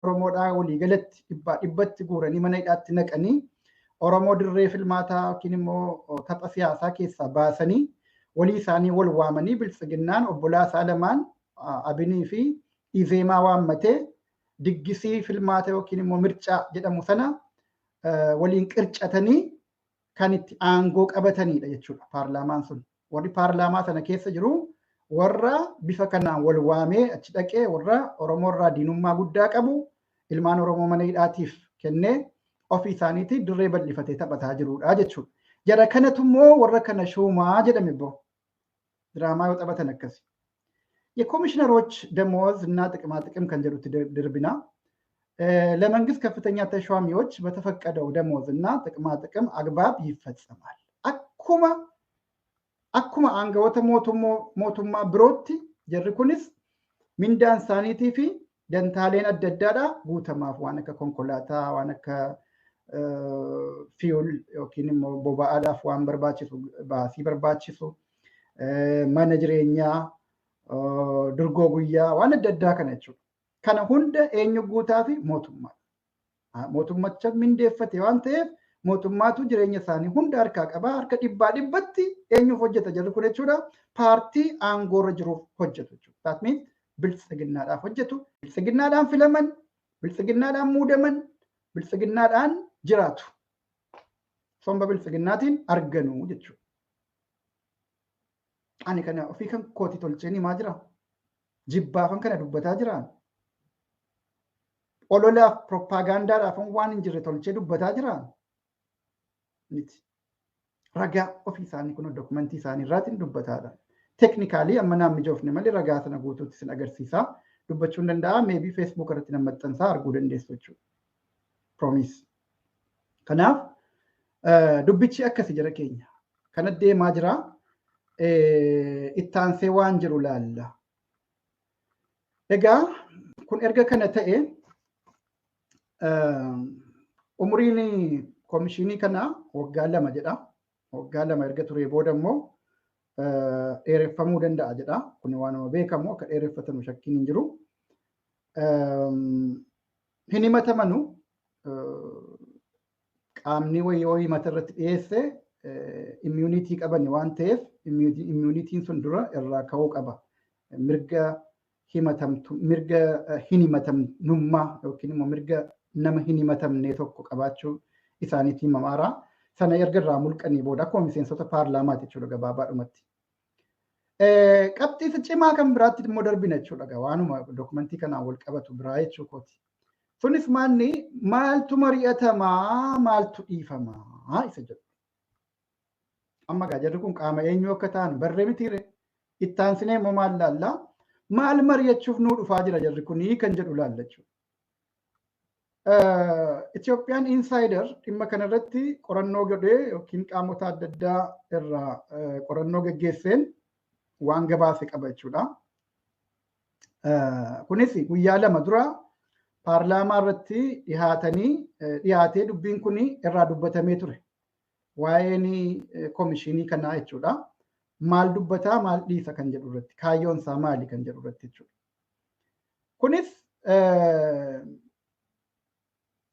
Oromoodhaa waliigalatti dhibbaa dhibbatti guuranii mana hidhaatti naqanii, Oromoo dirree filmaataa yookiin immoo tapha siyaasaa keessaa baasanii, walii isaanii wal waamanii, Biltsiginnaan obbolaa isaa lamaan Abinii fi Izeemaa waammatee diggisii filmaata yookiin immoo mircaa jedhamu sana waliin qircatanii kan itti aangoo qabatanidha jechuudha paarlaamaan sun. Warri paarlaamaa sana keessa jiru warra bifa kanaan wal waamee achi dhaqee, warra Oromoo irraa diinummaa guddaa qabu, ilmaan Oromoo mana hidhaatiif kennee ofii isaaniitii dirree bal'ifatee taphataa jirudha jechuudha. Jara kanatu immoo warra kana shuumaa jedhame boo. Diraamaa yoo taphatan akkasi. የኮሚሽነሮች ደሞዝ እና ጥቅማ ጥቅም kan jedhutti darbina. ለመንግስት ከፍተኛ ተሿሚዎች በተፈቀደው ደሞዝ እና ጥቅማ ጥቅም አግባብ ይፈጸማል። Akkuma aangawoota mootummaa birootti jarri kunis mindaan isaaniitii fi dantaaleen adda addaadha guutamaaf, waan akka konkolaataa, waan akka fuel yookiin immoo boba'aadhaaf waan barbaachisu, baasii barbaachisu, mana jireenyaa, durgoo guyyaa, waan adda addaa kana jechuudha. Kana hunda eenyu guutaa fi? Mootummaa. Mootummacha mindeeffate waan ta'eef mootummaatu jireenya isaanii hunda harkaa qaba. Harka dhibbaa dhibbatti eenyuuf hojjeta jarri kun jechuudha? Paartii aangoorra jiruuf hojjetu jechuudha. That means Biltsiginnaadhaaf hojjetu. Biltsiginnaadhaan filaman, Biltsiginnaadhaan muudaman, Biltsiginnaadhaan jiraatu. Somba Biltsiginnaatiin arganu jechuudha. Ani kana ofii kan kooti tolcheen himaa jira. Jibbaafan kana dubbataa jira. Ololaaf proppaagaandaadhaaf waan hin jirre tolchee dubbataa jira. Miti. Ragaa ofii isaanii kun dokumentii isaanii irraatiin dubbataadha. Technically amma naan mijoofne malee ragaa sana guutuutti sin agarsiisa. Dubbachuu hin danda'a. Maybe Facebook irratti nan maxxansaa, arguu dandeessu jechuudha. Promise. Kanaaf dubbichi akkasi jira keenya. Kana deemaa jira. Ittaansee waan jiru laalla. Egaa kun erga kana ta'e, umuriin koomishinii kanaa waggaa 2 jedha. Waggaa 2 erga turee booda immoo dheereffamuu danda'a jedha. Kun waanuma beekamu, akka dheereffatamu shakkiin hin jiru. Hin himatamanu, qaamni wayii yoo himata irratti dhiyeesse immunity qabani waan ta'eef immunityn sun dura irraa ka'uu qaba. Mirga himatamtu, mirga hin himatamnummaa yookiin immoo mirga nama hin himatamne tokko qabaachuu isaaniitiin mamaara. Sana erga irraa mulqanii booda akkuma miseensota paarlaamaati jechuudha gabaabaadhumatti. Qabxiisa cimaa kan biraatti immoo darbina jechuudha, waanuma dokumentii kanaan wal qabatu biraa jechuu kooti. Sunis maanni maaltu mari'atamaa, maaltu dhiifamaa isa jedhu. Amma gaa jarri kun qaama eenyu akka ta'an barree mitiire. Ittaansinee immoo maal laallaa? Maal mari'achuuf nuu dhufaa jira jarri kunii kan jedhu laalla jechuudha. Itoophiyaan Insider dhimma kanarratti qorannoo godhee yookiin qaamota adda addaa irraa qorannoo geggeesseen waan gabaase qaba jechuudha. Kunis guyyaa 2 dura paarlaamaa irratti dhihaatanii, dhiyaatee dubbiin kun irraa dubbatamee ture. Waa'een koomishinii kanaa jechuudha. Maal dubbataa, maal dhiisa kan jedhu irratti, kaayyoon isaa maali kan jedhu irratti jechuudha. Kunis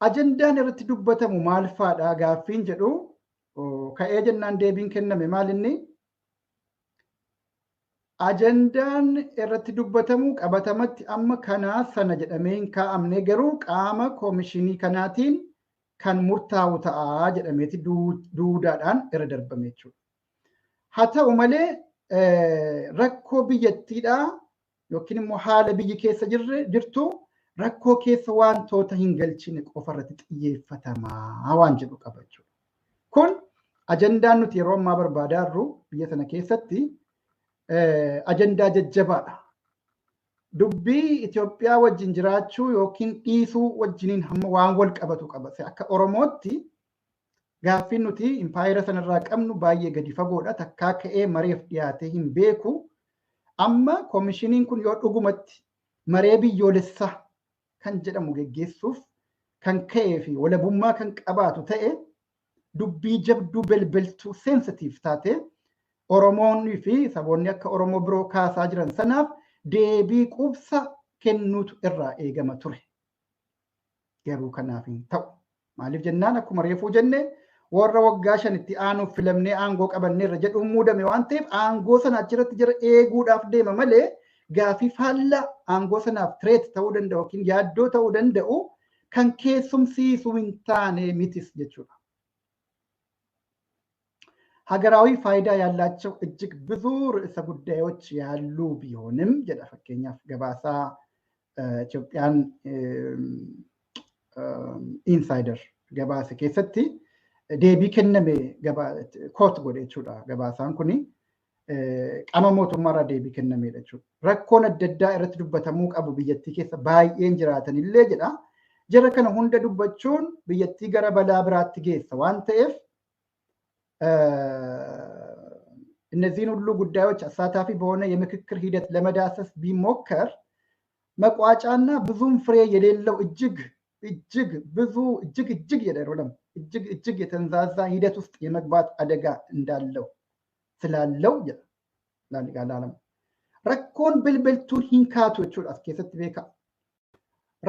ajandaan irratti dubbatamu maal faadha gaaffiin jedhu ka'ee jennaan, deebiin kenname maal inni? Ajandaan irratti dubbatamu qabatamatti amma kanaa sana jedhamee hin kaa'amne, garuu qaama koomishinii kanaatiin kan murtaa'u ta'a jedhameeti duudaadhaan irra darbame jechuudha. Haa ta'u malee rakkoo biyyattiidhaa yookiin immoo haala biyyi keessa jirtu rakkoo keessa wantoota hin galchine qofa irratti xiyyeeffatamaa waan jedhu qaba jechuudha. Kun ajandaan nuti yeroo ammaa barbaadaa jirru biyya sana keessatti ajandaa jajjabaadha. Dubbii Itoophiyaa wajjin jiraachuu yookiin dhiisuu wajjiniin hamma waan wal qabatu qaba. Akka Oromootti gaaffiin nuti impaayera sanarraa qabnu baay'ee gadi fagoodha. Takkaa ka'ee mareef dhiyaatee hin beeku. Amma koomishiniin kun yoo dhugumatti maree biyyoolessaa kan jedhamu geggeessuuf kan ka'ee fi walabummaa kan qabaatu ta'e, dubbii jabduu belbeltuu sensitive taate Oromoonni fi saboonni akka Oromoo biroo kaasaa jiran sanaaf deebii quubsa kennuutu irraa eegama ture. Garuu kanaaf hin ta'u. Maaliif jennaan akkuma reefuu jenne warra waggaa 5tti aanuuf filamnee aangoo qabanneerra jedhuun muudame waan ta'eef aangoo sana achirratti jira eeguudhaaf deema malee gaafii faallaa aangoo sanaaf threat ta'uu danda'u yookiin yaaddoo ta'uu danda'u kan keessumsiisu hin taane mitis jechuudha. ሀገራዊ ፋይዳ ያላቸው እጅግ ብዙ ርዕሰ ጉዳዮች ያሉ ቢሆንም jedha fakkeenyaaf gabaasaa Itoophiyaan Insider gabaase keessatti deebii kenname quote godhe jechuudha. Gabaasaan kuni qaama mootummaarraa deebii kennamedha jechuudha. Rakkoon adda addaa irratti dubbatamuu qabu biyyattii keessa baay'een jiraatanillee jedha. Jara kana hunda dubbachuun biyyattii gara balaa biraatti geessa waan ta'eef እነዚህን ሁሉ ጉዳዮች አሳታፊ በሆነ የምክክር ሂደት ለመዳሰስ ቢሞከር መቋጫና ብዙም ፍሬ የሌለው እጅግ እጅግ ብዙ እጅግ እጅግ የደሮለም እጅግ እጅግ የተንዛዛ ሂደት ውስጥ የመግባት አደጋ እንዳለው ስላለው ላሊጋላለም rakkoon bilbiltuu hin kaatu jechuudha as keessatti beeka.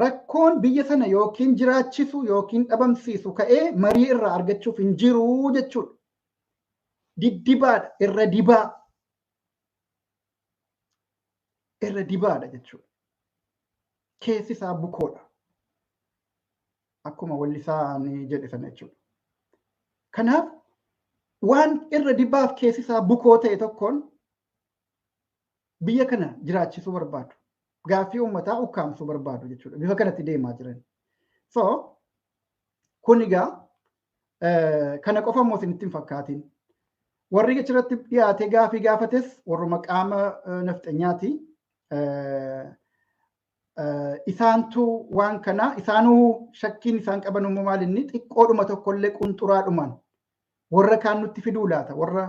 Rakkoon biyya sana yookiin jiraachisu yookiin dhabamsiisu ka'ee marii irraa argachuuf hin jiru jechuudha. Diddibaadha, irra dibaa. Irra dibaadha jechuudha. Keessi isaa bukoodha. Akkuma wallisaa ni jedhe sana jechuudha. Kanaaf waan irra dibaaf keessi isaa bukoo ta'e tokkoon biyya kana jiraachisuu barbaadu. Gaaffii uummataa ukkaamsuu barbaadu jechuudha. Bifa kanatti deemaa jiran. So kun egaa kana qofa immoo isinitti hin fakkaatin. Warri achirratti dhiyaatee gaaffii gaafates warruma qaama nafxanyaati. Isaantu waan kana isaanuu shakkiin isaan qaban immoo maal inni xiqqoodhuma tokkollee qunxuraadhumaan warra kaan nutti fiduu laata, warra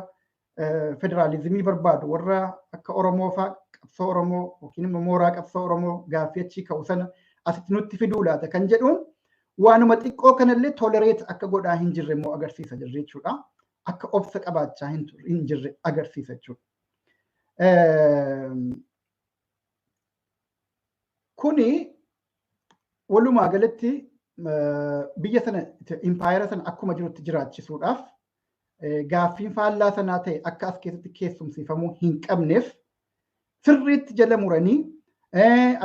federaalizimii barbaadu, warra akka Oromoo fa'aa qabsoo Oromoo yookiin immoo mooraa qabsoo Oromoo gaaffii achii ka'u sana asitti nutti fiduu laata kan jedhuun waanuma xiqqoo kanallee tolerate akka godhaa hin jirre immoo agarsiisa jirre jechuudha. Akka obsa qabaachaa hin jirre agarsiisa jechuudha. Kuni walumaa galatti biyya sana impaayera sana akkuma jirutti jiraachisuudhaaf gaaffiin faallaa sanaa ta'e akka as keessatti keessumsiifamuu hin qabneef sirriitti jala muranii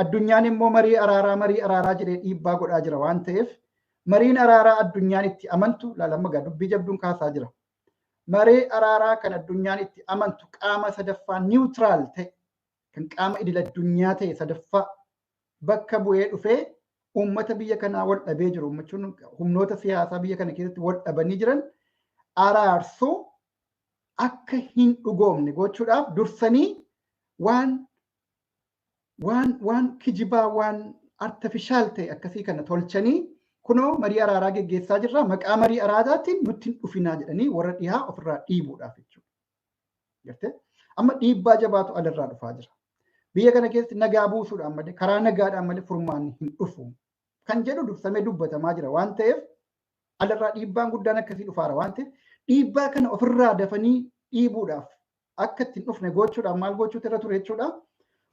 addunyaan immoo marii araaraa jedhee dhiibbaa godhaa jira waan ta'eef mariin araaraa addunyaan itti amantu laalamma gaa dubbii jabduun kaasaa jira. Marii araaraa kan addunyaan itti amantu qaama sadaffaa neutral ta'e kan qaama idil addunyaa ta'e sadaffaa bakka bu'ee dhufee uummata biyya kanaa wal dhabee jiru humnoota siyaasaa biyya kana keessatti wal dhabanii jiran araarsuu akka hin dhugoomne gochuudhaaf dursanii waan waan waan kijibaa waan artificial ta'e akkasii kana tolchanii kunoo marii araaraa geggeessaa jirra maqaa marii araaraatiin nutti hin dhufinaa jedhanii warra dhihaa ofirraa dhiibuudhaaf jechuudha. Gartee amma dhiibbaa jabaatu alarraa dhufaa jira. Biyya kana keessatti nagaa buusuudhaan malee karaa nagaadhaan malee furmaanni hin dhufu kan jedhu dursamee dubbatamaa jira waan ta'eef alarraa dhiibbaan guddaan akkasii dhufaara waan ta'eef dhiibbaa kana ofirraa dafanii dhiibuudhaaf akka ittiin dhufne gochuudhaaf maal gochuutu irra ture jechuudha.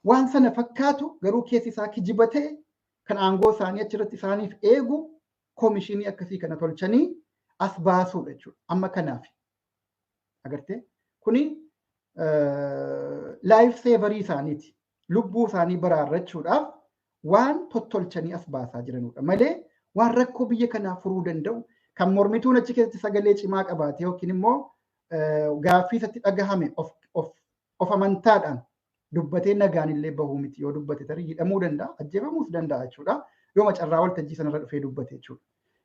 Waan sana fakkaatu garuu keessi isaa kijiba ta'e kan aangoo isaanii achirratti isaaniif eegu koomishinii akkasii kana tolchanii as baasuudha jechuudha. Amma kanaaf agartee kuni life saverii isaaniiti. Lubbuu isaanii baraarrachuudhaaf waan tottolchanii as baasaa jiranudha malee waan rakkoo biyya kanaa furuu danda'u kan mormituun achi keessatti sagalee cimaa qabaate yookiin immoo gaaffii isatti dhagahame of amantaadhaan dubbatee nagaan illee bahuu miti yoo dubbate tarii hidhamuu danda'a, ajjeefamuus danda'a jechuudha. Yoo macarraa waltajjii sanarra dhufee dubbate jechuudha.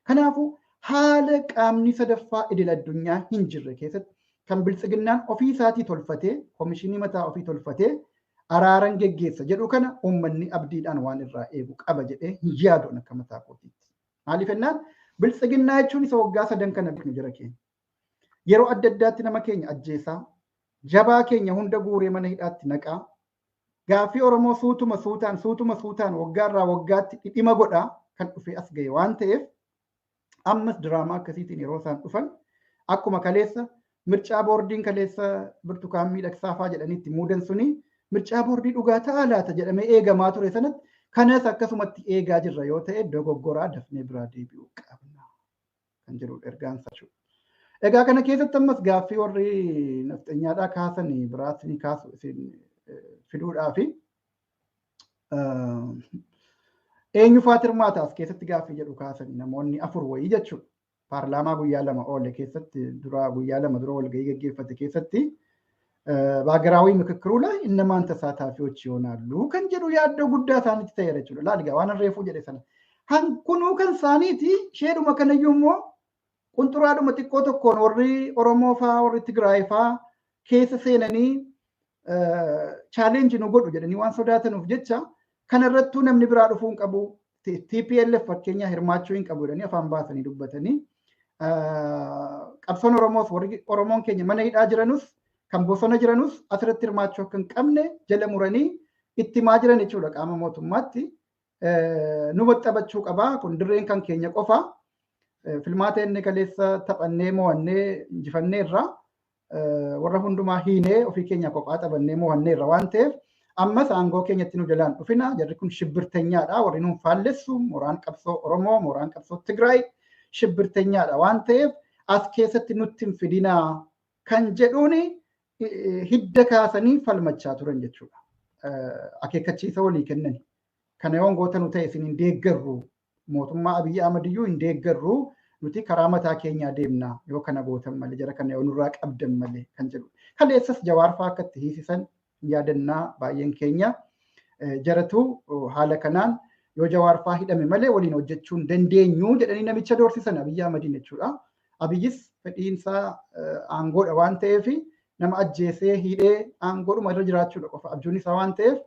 Kanaafuu haala qaamni sadaffaa idil addunyaa hin jirre keessatti kan biltsiginnaan ofii isaatii tolfatee koomishinii mataa ofii tolfatee araaran geggeessa jedhu kana uummanni abdiidhaan waan irraa eegu qaba jedhee hin yaaduun akka mataa kootiitti. Maaliif jennaan biltsiginnaa jechuun isa waggaa sadan kana beeknu jira keenya. Yeroo adda addaatti nama keenya ajjeesaa, jabaa keenya hunda guuree mana hidhaatti naqaa, gaaffii Oromoo suutuma suutaan waggaarraa waggaatti dhidhima godhaa kan dhufee as ga'e waan ta'eef ammas diraamaa akkasiitiin yeroo isaan dhufan akkuma kaleessa mircaa boordiin kaleessa Birtukaan Miidhagsaa fa'aa jedhanii itti muudan suni mircaa boordii dhugaa ta'a laata jedhamee eegamaa ture sanatti Kanas akkasumatti eegaa jirra yoo ta'e dogoggoraa dafnee biraa deebi'uu qabna kan jedhudha ergaan isaa. Egaa kana keessatti ammas gaaffii warri nafxanyaadhaa kaasan biraas ni kaasu isin fiduudhaafi eenyu faati hirmaata as keessatti gaaffii jedhu kaasan namoonni 4 wayii jechuudha. Paarlaamaa guyyaa 2 oole keessatti dura guyyaa 2 dura walgahii gaggeeffate keessatti በሀገራዊ ምክክሩ ላይ እነማን ተሳታፊዎች ይሆናሉ kan jedhu yaaddoo guddaa isaanitti ta'eera jechuudha. Laal egaa waan reefuu jedhe sana. Hankunuu kan isaaniiti isheedhuma kanayyuu immoo qunxuraadhuma xiqqoo tokkoon warri Oromoo faa warri Tigraay faa keessa seenanii chaalenjii nu godhu jedhanii waan sodaatanuuf jecha kanarrattuu namni biraa dhufuu hin qabu. TPLF fakkeenyaa hirmaachuu hin qabu jedhanii afaan baasanii dubbatanii qabsoon Oromoos warri Oromoon keenya mana hidhaa jiranus kan bosona jiranus asirratti hirmaachuu akka hin qabne jala muranii itti himaa jiran jechuudha qaama mootummaatti. Nu baxxabachuu qabaa kun dirreen kan keenya qofa. Filmaata inni kaleessa taphannee mo'annee injifanneerra warra hundumaa hiinee ofii keenya kophaa taphannee mo'anneerra waan ta'eef ammas aangoo keenyatti nu jalaan dhufina jarri kun shibbirteenyaadha warri nuun faallessu mooraan qabsoo Oromoo mooraan qabsoo Tigraay shibbirteenyaadha waan ta'eef as keessatti nutti hin fidinaa kan jedhuuni hidda kaasanii falmachaa turan jechuudha. Akeekkachiisa walii kennan. Kana yoon goota nu ta'e isin hin deeggarru mootummaa Abiyyi Ahmad iyyuu hin deeggarru nuti karaa mataa keenyaa deemna yoo kana gootan malee jara kana yoo nurraa qabdan malee kan jedhu. Kaleessas Jawaar fa'aa akka itti hiisisan yaadannaa baay'een keenya jaratu haala kanaan yoo Jawaar fa'aa hidhame malee waliin hojjechuu hin dandeenyu jedhanii namicha doorsisan Abiyyi Ahmadiin jechuudha. Abiyyis fedhiinsaa aangoodha waan ta'eef nama ajjeesee hidhee aangoodhuma irra jiraachuudha qofa abjuun isaa waan ta'eef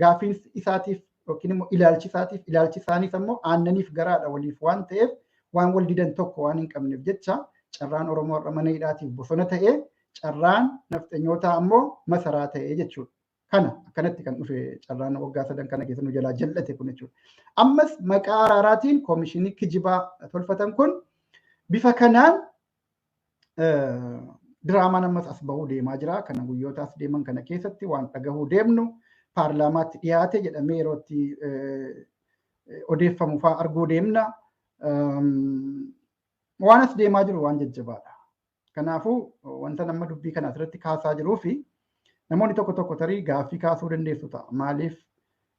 gaaffiin isaatiif yookiin immoo ilaalchi isaatiif ilaalchi isaaniis ammoo aannaniif garaadha waliif waan ta'eef waan wal didan tokko waan hin qabneef jecha carraan Oromoo irra mana hidhaatiif bosona ta'ee carraan nafxanyootaa ammoo masaraa ta'ee jechuudha. Kana akkanatti kan dhufe carraan waggaa 3 kana keessa nu jalaa jal'ate kun jechuudha. Ammas maqaa araaraatiin koomishinii kijibaa tolfatan kun bifa kanaan diraamaan ammas as bahuu deemaa jira. Kana guyyoota as deeman kana keessatti waan dhagahuu deemnu paarlaamaatti dhiyaate jedhamee yeroo itti odeeffamu fa'aa arguu deemna. Waan as deemaa jiru waan jajjabaadha. Kanaafuu wanta nama dubbii kana asirratti kaasaa jiruu fi namoonni tokko tokko tarii gaaffii kaasuu dandeessu ta'a. Maaliif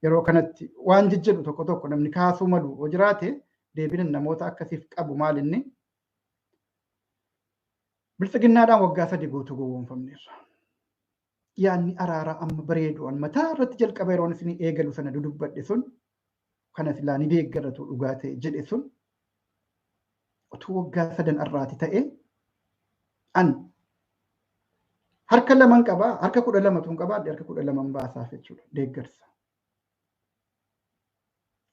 yeroo kanatti waan jijjiiru tokko tokko namni kaasuu malu yoo jiraate deebiin namoota akkasiif qabu maal inni biltsiginnaadhaan waggaa 3 guutuu gowwoomfamneerra. Yaanni araaraa amma bareedu an mataa irratti jalqaba yeroon isin eegalu sana dudubbadhe sun kana silaa ni deeggaratu dhugaa ta'e jedhe sun utuu waggaa 3 irraati ta'e an harka 2 qabaa harka 12 tun qabaa harka 12 baasaaf jechuudha deeggarsa.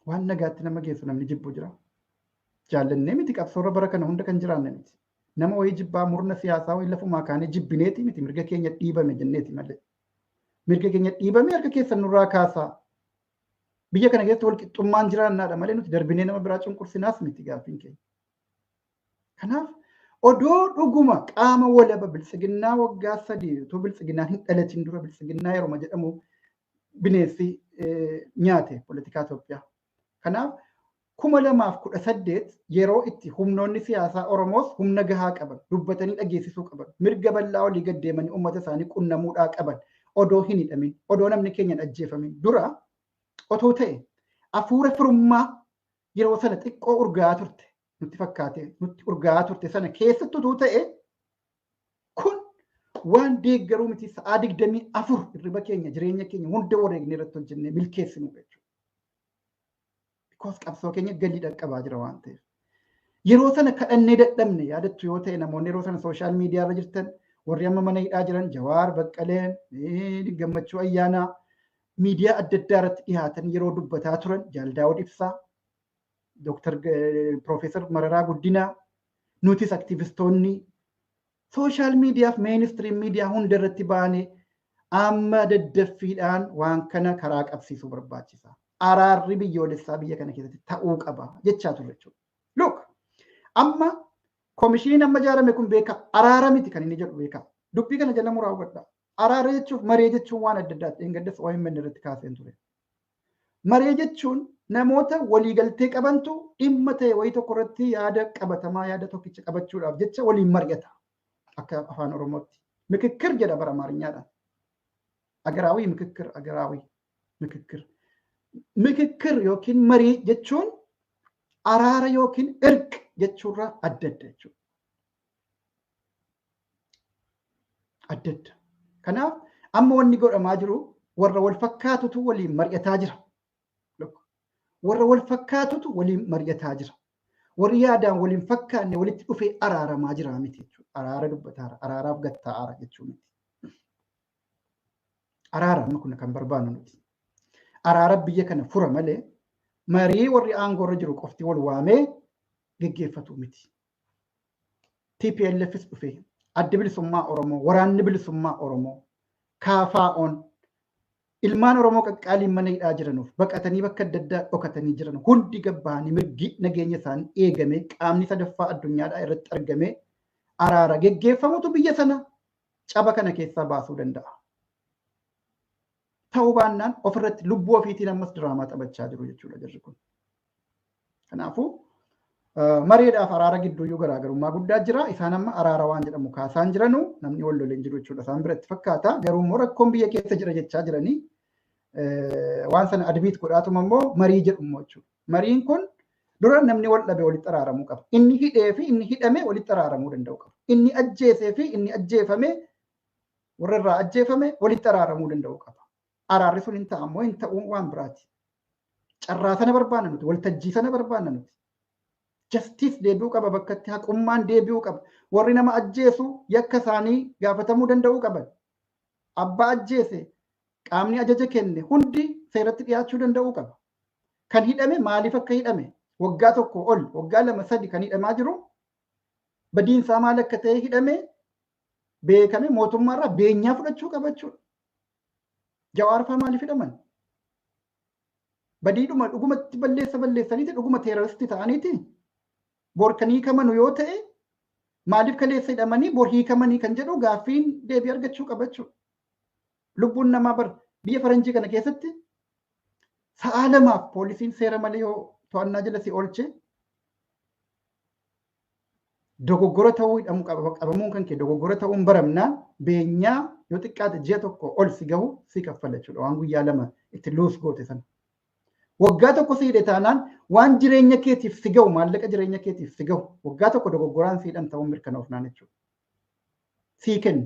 Waan nagaatti nama geessu namni jibbu jira. Jaallannee miti qabsoorra bara kana hunda kan jiraanne miti. Nama wayii jibbaa murna siyaasaa wayii lafumaa kaanee jibbineeti miti mirga keenya dhiibame jenneeti malee. Mirga keenya dhiibame harka keessan nurraa kaasaa. Biyya kana keessatti wal qixxummaan jiraannaadha malee nuti darbinee nama biraa cunqursinaas miti gaaffiin keenya. Kanaaf odoo dhuguma qaama walaba biltsiginnaa waggaa 3 utuu biltsiginnaan hin dhalatin dura biltsiginnaa yeroo jedhamu bineensi nyaate poolitikaa Itoophiyaa. Kanaaf 2018 yeroo itti humnoonni siyaasaa Oromoos humna gahaa qaban dubbatanii dhageessisuu qaban mirga bal'aa olii gad deemanii uummata isaanii qunnamuudhaa qaban odoo hin hidhamin odoo namni keenya hin ajjeefamin dura otoo ta'e hafuura firummaa yeroo sana xiqqoo urgaa turte nutti fakkaate nutti urgaa turte sana keessatti utuu ta'e kun waan deeggaruu miti sa'aa 24 hirriba keenya jireenya keenya hunda wareegnee irratti hojjennee milkeessinu jechuudha. Because qabsoo keenya galii dhaqqabaa jira waan ta'eef. Yeroo sana kadhannee dadhabne yaadattu yoo ta'e namoonni yeroo sana sooshaal miidiyaa irra jirtan warri amma mana hidhaa jiran Jawaar Baqqaleen Gammachuu Ayyaanaa miidiyaa adda addaa irratti dhiyaatan yeroo dubbataa turan Jaal Daawud Ibsaa Dooktar Piroofeesar Mararaa Guddinaa nutis aktivistoonni sooshaal miidiyaa fi meenistiriim miidiyaa hunda irratti baanee amma daddaffiidhaan waan kana karaa qabsiisuu barbaachisa. Araarri biyyoolessaa biyya kana keessatti ta'uu qaba jechaa turre jechuudha. Look, amma koomishiniin amma ijaarame kun beeka araara miti kan inni jedhu beeka. Dubbii kana jala muraa hubadhaa. Araara jechuuf maree jechuun waan adda addaati. Dheengaddas OMN irratti kaaseen ture. Maree jechuun namoota waliigaltee qabantu dhimma ta'e wayii tokko irratti yaada qabatamaa yaada tokkicha qabachuudhaaf jecha waliin mari'ata. Akka afaan Oromootti. Mikikkir jedha bara Amaariñaadhaan. Agaraawii mikikkir, agaraawii mikikkir. Mikikkir yookiin marii jechuun araara yookiin irq jechuurraa adda adda jechuudha. Adda adda. Kanaaf amma wanni godhamaa jiru warra wal fakkaatutu waliin mari'ataa jira. Warra wal fakkaatutu waliin mari'ataa jira. Warri yaadaan waliin fakkaanne walitti dhufee araaramaa jira miti jechuudha. Araara dubbataara, araaraaf gattaa'aara jechuu miti. Araara amma kun kan barbaannu nuti. Araara biyya kana fura malee marii warri aangoorra jiru qofti wal waamee geggeeffatu miti. TPLFs dhufee addi bilisummaa Oromoo, waraanni bilisummaa Oromoo, KFO'n ilmaan Oromoo qaqqaaliin mana hidhaa jiranuuf baqatanii bakka adda addaa dhokatanii jiran hundi gabbahanii mirgi nageenya isaanii eegame qaamni sadaffaa addunyaadhaa irratti argame araara geggeeffamutu biyya sana caba kana keessaa baasuu danda'a. Ta'uu baannaan ofirratti lubbuu ofiitiin ammas diraamaa taphachaa jiru jechuudha jarri kun. Kanaafuu mareedhaaf araara gidduuyyuu garaagarummaa guddaa jira. Isaan amma araara waan jedhamu kaasaan jiranu namni wal loleen jiru jechuudha. Isaan biratti fakkaata. Garuu immoo rakkoon biyya keessa jira jechaa jiranii waan sana admiit godhaatuma immoo marii jedhu immoo jechuudha. Mariin kun dura namni wal dhabe walitti araaramuu qaba. Inni hidhee fi inni hidhame walitti araaramuu danda'u qaba. Inni ajjeesee fi inni ajjeefame warra irraa ajjeefame walitti araaramuu danda'u qaba. Araarri sun hin ta'ammoo hin ta'uun waan biraati. Carraa sana barbaanna nuti, waltajjii sana barbaanna nuti. Justice deebi'uu qaba bakkatti, haqummaan deebi'uu qaba. Warri nama ajjeesu yakka isaanii gaafatamuu danda'uu qaban. Abbaa ajjeese qaamni ajaja kenne hundi seeratti dhiyaachuu danda'uu qaba. Kan hidhame maaliif akka hidhame waggaa tokko ol waggaa 2 3 kan hidhamaa jiru badiinsaa maal akka ta'e hidhame beekame mootummaarraa beenyaa fudhachuu qaba jechuudha. Jawaar fa'aa maaliif hidhaman? Badiidhuma dhugumatti balleessa balleessaniiti dhuguma teeroristii ta'aniiti. Bor kan hiikamanu yoo ta'e maaliif kaleessa hidhamanii bor hiikamanii kan jedhu gaaffiin deebii argachuu qaba jechuudha. Lubbuun namaa bar biyya faranjii kana keessatti sa'a 2 poolisiin seera malee yoo to'annaa jala si oolche dogoggora ta'uu hidhamu qabamuun kan kee dogoggora ta'uun baramnaan beenyaa yoo xiqqaate ji'a 1 ol si gahu si kaffala jechuudha waan guyyaa 2 itti luus goote sana. Waggaa 1 si hidhe taanaan waan jireenya keetiif si gahu maallaqa jireenya keetiif si gahu waggaa 1 dogoggoraan si hidhan ta'uun mirkanoofnaan jechuudha. Sii kennu.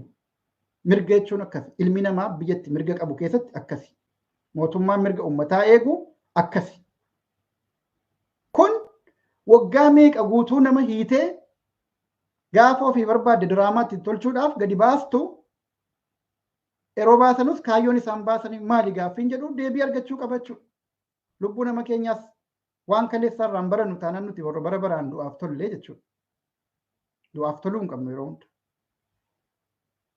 Mirga jechuun akkasi. Ilmi namaa biyyatti mirga qabu keessatti akkasi. Mootummaan mirga uummataa eegu akkasi. Kun waggaa meeqa guutuu nama hiitee gaafa ofii barbaadde diraamaatti tolchuudhaaf gadi baastu yeroo baasanus kaayyoon isaan baasanii maali gaaffiin jedhu deebii argachuu qaba jechuudha. Lubbuu nama keenyaas waan kaleessa irraan barannu taanaan nuti warra bara baraan du'aaf tollee jechuudha. Du'aaf toluu hin qabnu yeroo hunda.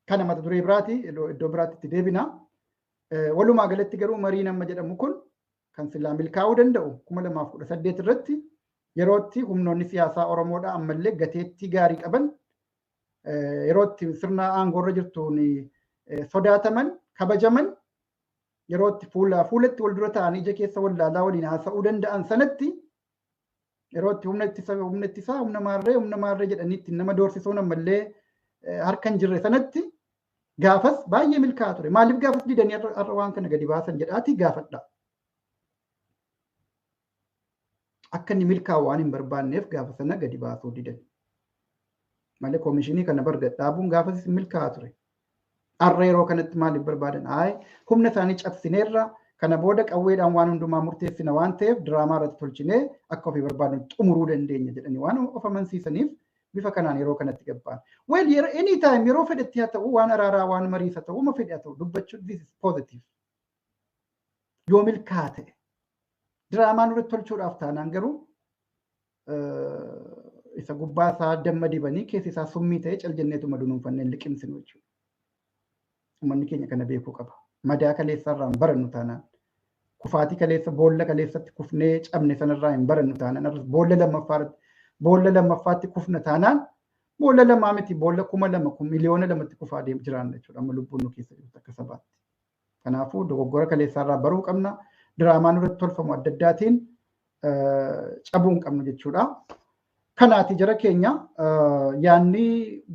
Kana mata duree biraati iddoo biraatti itti deebina. Walumaa galatti garuu marii nama jedhamu kun kan silaa milkaa'uu danda'u 2018 irratti yerootti humnoonni siyaasaa Oromoodhaa ammallee gateettii gaarii qaban yerootti sirna aangoorra jirtuun sodaataman kabajaman yerootti fuula fuulatti wal dura ta'anii ija keessa wallaalaa waliin haasa'uu danda'an sanatti yerootti humna ittisaa humna maarree jedhanii ittiin nama doorsisuun ammallee harka hin jirre sanatti gaafas baay'ee milkaa'aa ture. Maaliif gaafas didanii har'a waan kana gadi baasan jedhaatii gaafadha. Akka inni milkaa'u waan hin barbaanneef gaafa sana gadi baasuu didan. Malee koomishinii kana dhaabuun gaafas milkaa'aa ture. Har'a yeroo kanatti maaliif barbaadan? Ayi humna isaanii cabsineerra kana booda qawweedhaan waan hundumaa murteessina waan ta'eef diraamaa irratti tolchinee akka ofii barbaadnu xumuruu dandeenya jedhanii waan of amansiisaniif bifa kanaan yeroo kanatti gabbaan. Well, any time yeroo fedhetti haa ta'u waan araaraa waan mariisa ta'u uma fedhe haa ta'u dubbachuun this is positive. Yoo milkaa'aa ta'e diraamaan irratti tolchuudhaaf taanaan garuu isa gubbaa isaa damma dibanii keessi isaa summii ta'e cal jenneetuma dunuunfannee liqimsinu jechuudha. Uummanni keenya kana beekuu qaba. Madaa kaleessa irraa hin barannu taanaan kufaatii kaleessa boolla kaleessatti kufnee cabne sanarraa hin barannu taanaan boolla lammaffaatti kufna taanaan boolla lamaa miti boolla 2,000 miliyoona 2tti kufaa deemu jiraanna jechuudha. Amma lubbuun nu keessa jirtu akka sabaatti. Kanaafuu dogoggora kaleessaarraa baruu qabna. Diraamaan irratti tolfamu adda addaatiin cabuu hin qabnu jechuudha. Kanaati jara keenya, yaanni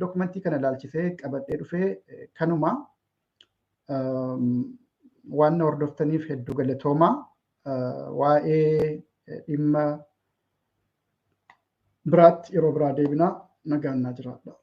dokumentii kana ilaalchisee qabadhee dhufee kanuma. Waan na hordoftaniif hedduu galatoomaa. Waa'ee dhimma biraatti yeroo biraa deebinaa, nagaan naa jiraadha.